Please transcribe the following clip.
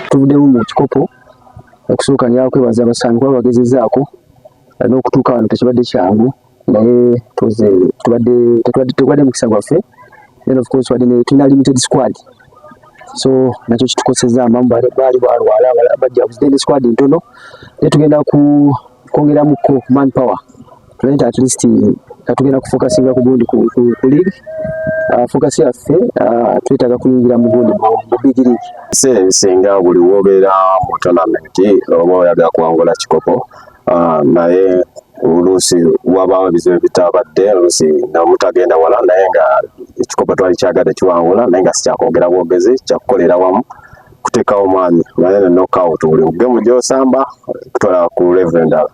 Tuvuddemu mu kikopo. Okusooka njagala kwebaza abasambi kuba bagezezaako n'okutuuka wano tekibadde kyangu, naye tuze tubadde tebadde mukisa gwaffe. Then of course tubadde tulina limited squad, so nakyo kitukosezza. Abamu baali balwala, abalala bajja, then squad ntono, naye tugenda ku kwongeramuko man power tulabe nti at least tugenda kufocusinga ku gundi ku league. Focus yaffe twetaaga kuyingira mu gundi mu big league. Ebiseera ebisinga buli wobeera mu tournament oba oyagala kuwangula kikopo, naye oluusi wabaawo ebizibu ebitabadde, oluusi namutagenda wala, naye nga ekikopo twali kyagadde kiwangula, naye nga sikyakwogera bwogezi, kyakukolera wamu kuteekawo maanyi, naye ne knockout buli game gy'osamba kutwala ku level endala.